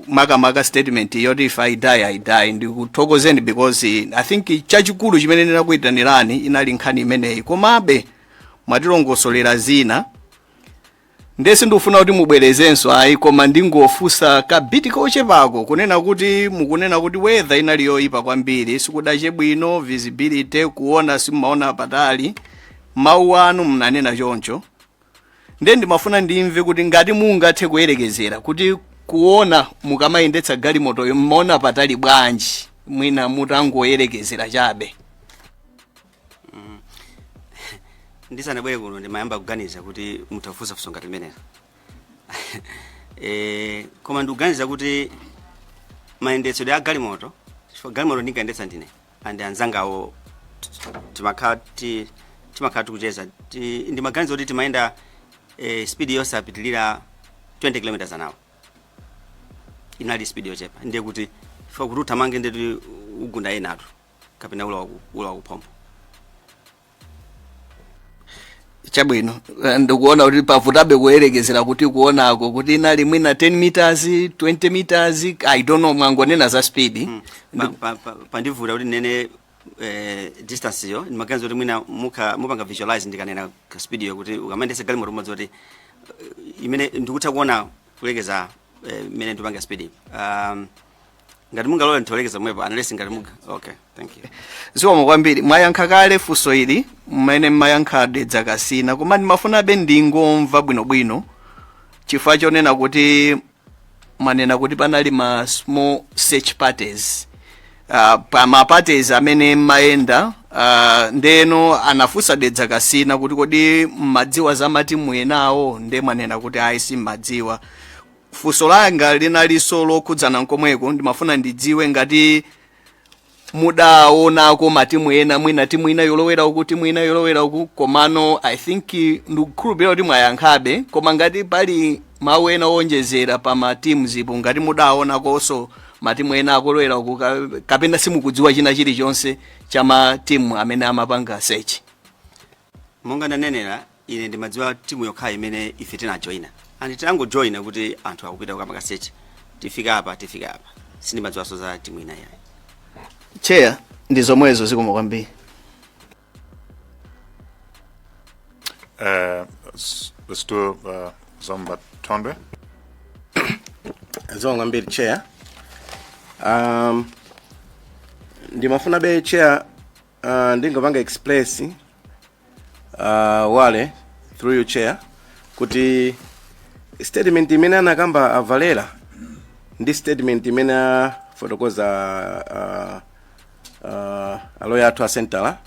Speaker 10: Makamaka statement yoti "If I die, I die." Ndikuthokozeni because I think chachikulu chimene ndinakuyitanirani inali nkhani imeneyi, komabe mwatilongosolera zina. Ndese ndikufuna kuti mubwerezenso ayi, koma ndingofunsa ka bit kochepako, kunena kuti mukunena kuti weather inali yoyipa kwambiri, sikudache bwino, visibility, kuona simumaona patali, mawu anu mnanena choncho. Ndiye ndimafuna ndimve kuti ngati mungathe kuyerekezera kuti kuona mukamayendetsa galimotoyo mmaona patali bwanji, mwina mutangoyerekezera chabe.
Speaker 3: Ndisanabwere kuno ndimayamba kuganiza kuti mutafunsa funso ngati limenelo, koma ndikuganiza kuti mayendetsedwe a galimoto, chifukwa galimoto ndinkayendetsa ndine and anzangawo timakhala tikucheza, ndimaganiza kuti timayenda speed yosapitilira 20 km an hour. Inali speed yochepa, ndiye kuti chifukwa kuti uthamange ndeti ugunda enatu kapena ulowa kuphompho.
Speaker 10: Chabwino. Ndikuona kuti pavutabe kuyerekezera kuti kuonako kuti inali mwina 10 meters, 20 meters, I don't know, mwangonena za speed.
Speaker 3: Pandivuta kuti nene distance yo. Ndimaganiza kuti mwina mupanga visualize ndikanena ka speed yo, kuti ukamayendetsa galimoto umodzi kuti imene ndikutha kuona kulekeza imene ndipanga speed. Ngati mungalole nditolekeza pomwepo, unless ngati muga. Okay, thank you.
Speaker 10: Zikomo kwambiri. Mwayankha kale funso ili mmene mmayankha Dedza Kasina, koma ndimafunabe ndingomva bwinobwino chifukwa chonena kuti manena kuti panali ma small search parties, pa ma parties amene mmayenda. Ndeno anafunsa Dedza Kasina kuti kodi mmadziwa za matimu enawo? Nde mwanena kuti ayi, simmadziwa. Funso langa linalinso lokhudzana nkomweko. Ndimafuna ndidziwe ngati mudaonako matimu ena, mwina timu ina yolowera uku, timu ina yolowera uku. Komano I think ndikukhulupirira kuti mwayankhabe, koma ngati pali mawu ena owonjezera pa matimu zipo, ngati mudaonakonso matimu ena akulowera uku, kapena simukudziwa china chilichonse cha matimu amene amapanga search.
Speaker 3: Monga ndanenera, ine ndimadziwa timu yokhayo imene ife tinajoyina, and tinangojoyina kuti anthu akupita kukapanga search, tifika apa, tifika apa. Sindimadziwanso za timu ina yayi.
Speaker 10: Chair, ndi zomwezo, zikomo kwambiri.
Speaker 1: Let's do Zomba Thondwe.
Speaker 4: Zikomo kwambiri, Chair. Ndimafuna be, Chair, ndingopanga express worry through you, Chair, kuti statement imene anakamba a Valera ndi statement imene afotokoza aloya athu a Centala,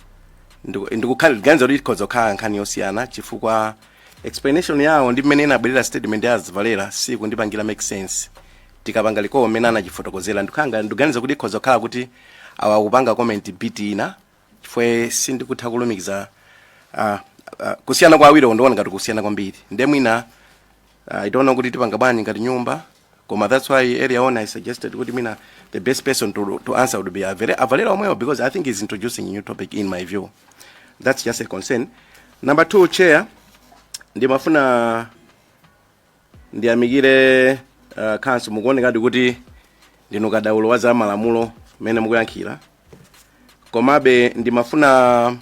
Speaker 4: ndikuganiza kuti ikhoza kukhala nkhani yosiyana, chifukwa explanation yawo ndi mmene inabwerera statement ya Valera sikundipangira make sense. Tikapanga recall mmene anachifotokozera, ndikuganiza kuti ikhoza kukhala kuti awa akupanga comment bit ina, chifukwa sindikutha kulumikiza kusiyana kwa awiri. Ndiona ngati kusiyana kwambiri, nde mwina I don't know kuti tipanga bwanji ngati nyumba, koma that's why earlier on I suggested kuti mwina the best person to answer would be a Valera omwewo, because I think he's introducing a new topic in my view. That's just a concern. Number two, Chair, ndimafuna ndiyamikire counsel. Mukuonekadi kuti ndinu kadaulo wa za malamulo mmene mukuyankhira, komabe ndimafuna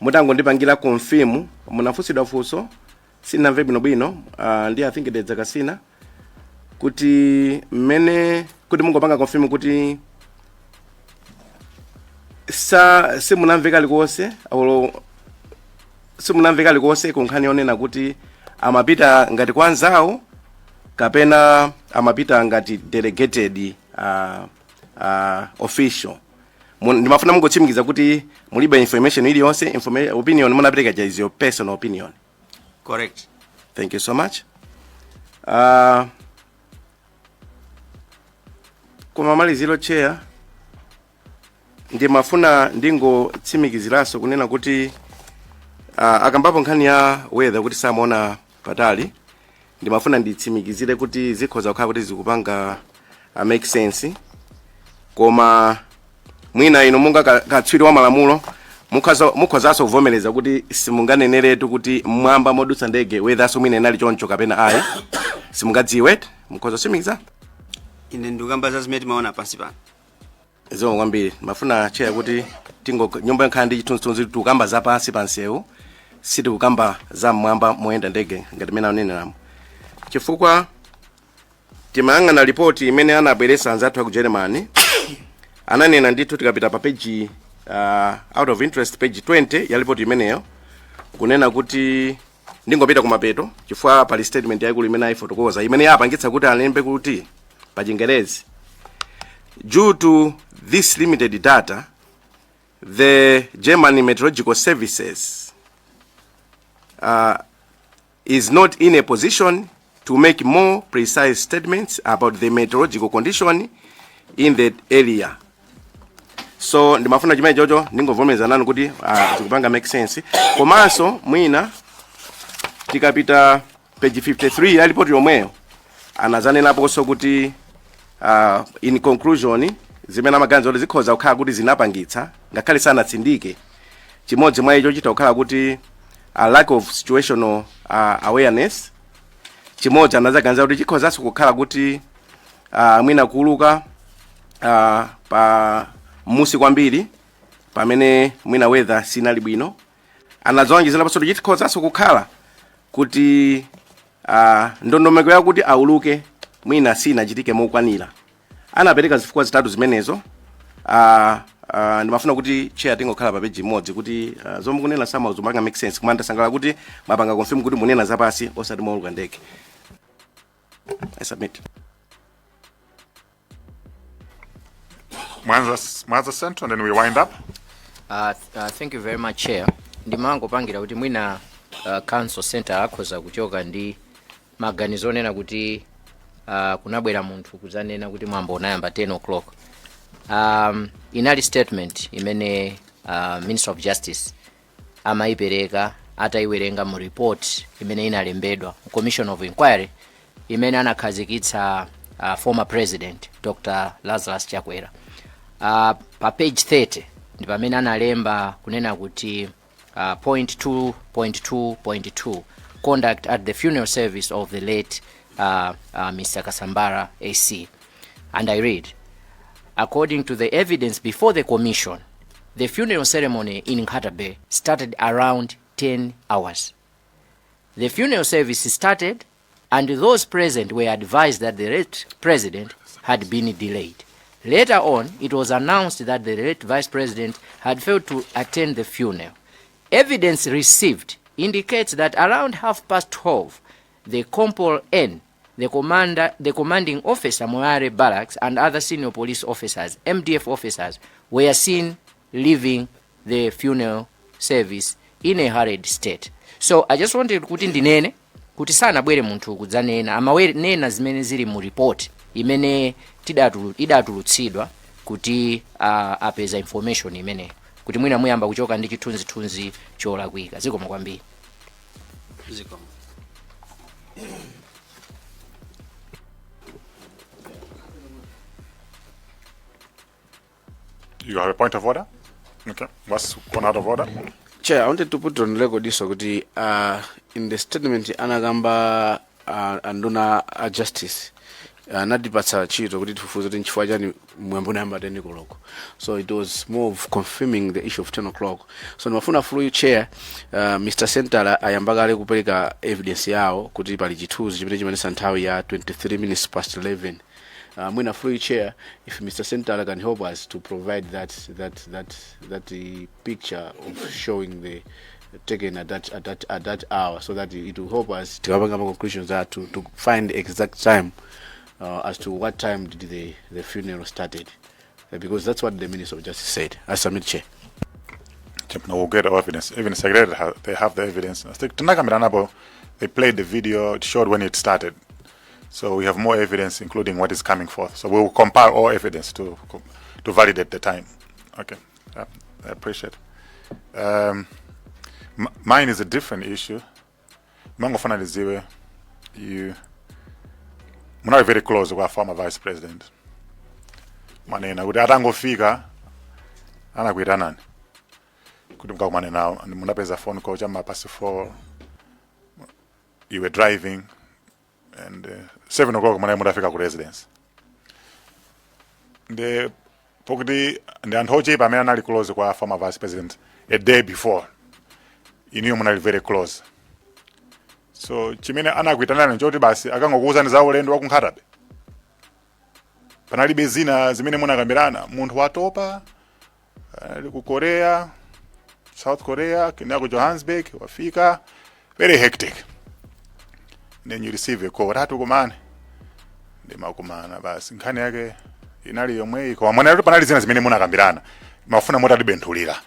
Speaker 4: mutangondipangira confirm. Munafunsidwa funso, sinamve bwinobwino, ndi I think Dedza Kasina, kuti mmene kuti mungopanga confirm kuti sa simunamve kalikonse olo simunamve kalikonse ku nkhani yonena kuti amapita ngati kwa anzawo kapena amapita ngati delegated official. Ndimafuna mungotsimikiza kuti mulibe information iliyonse, opinion munapereka ja is your personal opinion.
Speaker 3: Correct.
Speaker 4: Thank you so much. Kumamaliziro, Chair, ndimafuna ndingotsimikiziranso kunena kuti akambapo nkhani ya weather kuti samaona patali. Ndimafuna nditsimikizire kuti zikhoza kukhala kuti zikupanga make sense, koma mwina inu munga katswiri wa malamulo mukhozanso kuvomereza kuti simunganeneretu kuti mmwamba modutsa ndege weatherso mwina inali choncho kapena ayi, simungadziwe. Mukhoza kutsimikiza?
Speaker 3: Ine ndikukamba za zimene timaona pansi pano.
Speaker 4: Zikomo kwambiri. Mafuna, Chair, kuti tingo nyumba nkhani ndi chithunzithunzi, tikukamba za pansi pa nsewu, sitikukamba za mmwamba moyenda ndege ngati mmene aneneramo, chifukwa timayang'ana ripoti imene anabweretsa anzathu aku Germany. Ananena ndithu, tikapita pa page, out of interest, page 20 ya ripoti imeneyo, kunena kuti, ndingopita kumapeto chifukwa pali statement yaikulu imene ayifotokoza imene yapangitsa kuti alembe kuti pa Chingerezi, "Due to this limited data, the German Meteorological Services is not in a position to make more precise statements about the meteorological condition in the area." So ndimafuna chimene chocho ndingovomereza nanu kuti zikupanga make sense. Komanso mwina tikapita page 53 ya ripoti yomweyo, anazanenaponso kuti, in conclusion, zimene amaganiza kuti zikhoza kukhala kuti zinapangitsa, ngakhale sanatsindike, chimodzi mwa icho chita kukhala kuti a lack of situational awareness. Chimodzi anazaganiza kuti chikhozanso kukhala kuti mwina kuuluka pa musi kwambiri pamene mwina weather sinali bwino. Anazonjezeraponso kuti chikhozanso kukhala kuti ndondomeko yakuti auluke mwina sinachitike mokwanira. Anapereka zifukwa zitatu zimenezo. Ndimafuna kuti, Chair, tingokhala pa page imodzi kuti zomwe kunena sama zomanga make sense. Koma ndasangalala kuti mwapanga confirm kuti munena zapasi osati mouluka ndege. I submit.
Speaker 1: Mwanza, Mwanza Central, and then we wind up.
Speaker 6: Thank you very much, Chair. Ndimangopangira kuti mwina Counsel Center akhoza kuchoka ndi maganizo onena kuti kunabwera munthu kudzanena kuti mwambo unayamba 10 o'clock. Inali statement imene Minister of Justice amayipereka atayiwerenga mu report imene inalembedwa, Commission of Inquiry imene anakhazikitsa former President Dr. Lazarus Chakwera. Pa page 30 ndi pamene analemba kunena kuti, point 2.2.2, conduct at the funeral service of the late Mr. Kasambara AC, and I read, "According to the evidence before the commission, the funeral ceremony in Nkhata Bay started around 10 hours. The funeral service started and those present were advised that the late president had been delayed. Later on, it was announced that the late vice president had failed to attend the funeral. Evidence received indicates that around 12:30, the Corporal N, the commander, the commanding officer Moyale Barracks and other senior police officers, MDF officers, were seen leaving the funeral service in a hurried state." So I just wanted kuti ndinene kuti sanabwere munthu kudzanena, amawenena zimene zili mu report imene idatulutsidwa kuti apeza information imeneyo, kuti mwina muyamba kuchoka ndi chithunzithunzi cholakwika. Zikomo kwambiri.
Speaker 3: Zikomo.
Speaker 1: You have a point of order? Okay. What's gone out of order?
Speaker 8: Chair, I wanted to put on record this kuti in the statement anakamba anduna a justice anatipatsa ntchito kuti tifufuze kuti nchifukwa chani mwambo unayamba 10 koloko. So it was more of confirming the issue of 10 o'clock. So ndimafuna through you, Chair, Mr. Sentala ayamba kale kupereka evidence yawo kuti pali chithunzi chimene chimaonetsa nthawi ya 23 minutes past 11. Mwina through you, Chair, if Mr. Sentala can help us to provide that picture of showing the taken at that hour, so that it will help us tikapanga ma conclusions athu to find exact time as to what time did the funeral started, because that's what the Minister of Justice said. I submit, Chair.
Speaker 1: No, we'll get evidence. Even Secretariat, they have the evidence. I think Tinakambiranapo, they played the video, it showed when it started. So we have more evidence, including what is coming forth. So we will compile all evidence to validate the time. Okay, I appreciate. Mine is a different issue. Mangofuna ndidziwe, you munali very close kwa former vice president. Manena kuti atangofika anakuitanani kuti mukakumane nawo and munapeza phone call chamma past 4. You were driving and 7 o'clock munali mutafika ku residence. Ndi pokuti ndi anthu ochepa amene anali close kwa former vice president a day before. Inuyo munali very close, so chimene anakuitanani nchoti basi akangokuwuzani za ulendo wa ku Nkhata Bay? Panalibe zina zimene munakambirana? Munthu watopa, ali ku Korea, South Korea, kena ku Johannesburg, wafika very hectic, then you receive a call, tati kumane. Ndimakumana basi, nkhani yake inali yomweyi? Koma mwana kuti panali zina zimene munakambirana, mafuna motatibenthulira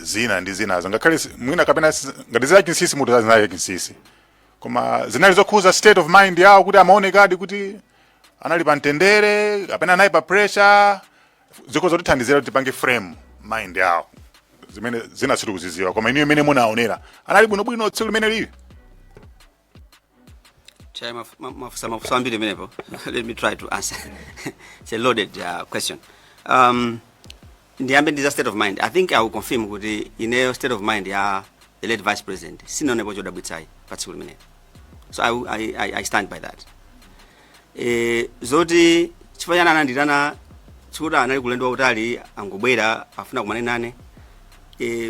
Speaker 1: zina ndi zinazo, ngakhale mwina kapena ngati zina chinsinsi, mutu zinali chinsinsi, koma zinali zokhuza state of mind yawo, kuti amaonekadi kuti anali pa mtendere kapena anali pa pressure, zikho zotithandizira kuti tipange frame mind yawo. Zimene zina sitikuziziwa, koma iniyo imene munaonera, anali bwinobwino tsiku limene lili?
Speaker 3: Chair, mafunso mafunso ambiri imenepo. Let me try to answer. It's a loaded question. Ndiyambe ndi za state of mind. I think I will confirm kuti ineyo state of mind ya the late vice president sinaonepo chodabwitsayi pa tsiku limenelo. So I stand by that. Zoti chifukwa chani ananditana tsikuti anali kulendo wautali, angobwera, afuna kumane nane,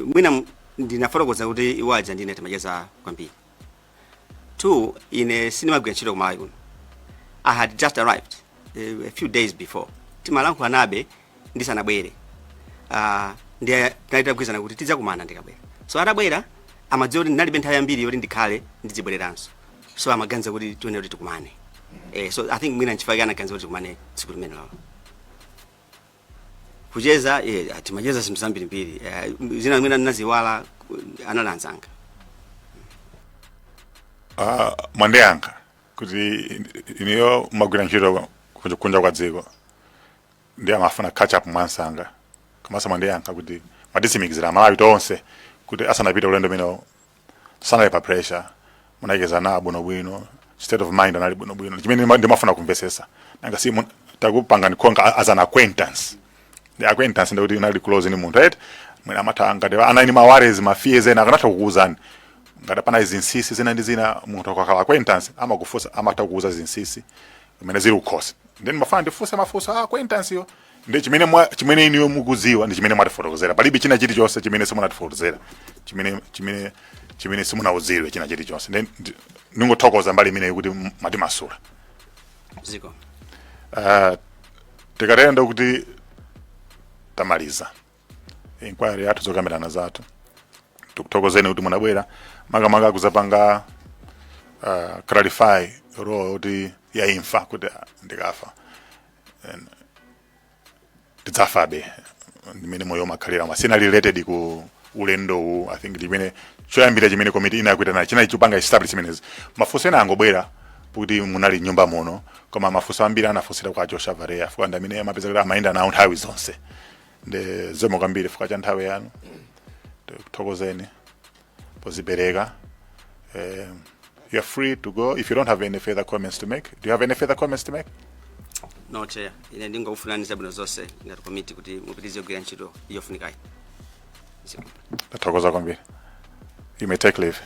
Speaker 3: mwina ndinafotokoza kuti iwo aja ndine timacheza kwambiri. Two, ine sindimagwira ntchito kumalawi kuno. I had just arrived a few days before. Timalankhula nabe ndisanabwere. Ndiye tinali tagwirizana kuti tidzakumana ndikabwera. So atabwera amadziwa kuti ndinalibe nthawi yambiri yoti ndikhale, ndizibwereranso, so amaganiza kuti tione kuti tikumane. So I think mwina nchifukwa chake anaganiza kuti tikumane tsiku limene lolo. Kucheza, timacheza zinthu zambirimbiri. Zina mwina ndinaziwala, anali anzanga.
Speaker 1: Mwandiyankha kuti iniyo mumagwira ntchito kunja kwa dziko, ndi amafuna catch up mwansanga. Komanso mwandiyankha kuti mwatitsimikizira Malawi tonse kuti asanapite ulendo umenewo sanali pa pressure, munacheza nawo bwinobwino, state of mind anali bwinobwino. Chimene ndimafuna kumvesesa, nanga si takupangani konka as an acquaintance, the acquaintance ndikuti unali close ni munthu, right? Mwina amatha ngati anali ma worries, ma fears ena, akanatha kukuwuzani ngati pana zinsinsi zina ndi zina. Munthu akakhala acquaintance amakufunsa, amatha kukuuza zinsinsi zimene zili kukhosi. Then mafana ndifunse mafunso a acquaintance yo, ndi chimene chimene iniyo mukudziwa ndi chimene mwatifotokozera. Palibe china chilichonse chimene simunatifotokozera, chimene simunauziwe, china chilichonse. Then ndingothokoza mbali imeneyo kuti mwatimasula.
Speaker 3: Ziko.
Speaker 1: Tikatenda kuti tamaliza inquiry yathu, zokambirana zathu. Tikuthokozeni kuti munabwera makamaka kuzapanga clarify role kuti ya imfa, kuti ndikafa tidzafabe, ndimene moyo umakhalira, ma sina related ku ulendowu. I think chimene choyambira chimene komiti inakuitana chinali chopanga establish zimenezi. Mafunso ena angobwera kuti munali nyumba muno, koma mafunso ambiri anafunsira kwa Joshua Valera, fuka ndi amene amapeza kuti amayenda nawo nthawi zonse. Ndi zikomo kwambiri fuka cha nthawi yanu. Tikuthokozeni pozipereka. You're free to go if you don't have any further comments to make. Do you have any further comments to make?
Speaker 3: No, Chair. Ine ndingokufunani zabwino zonse ngati komiti kuti mupitirize kugwira ntchito yofunikayi. Ziko.
Speaker 1: Tathokoza kwambiri. You may take leave.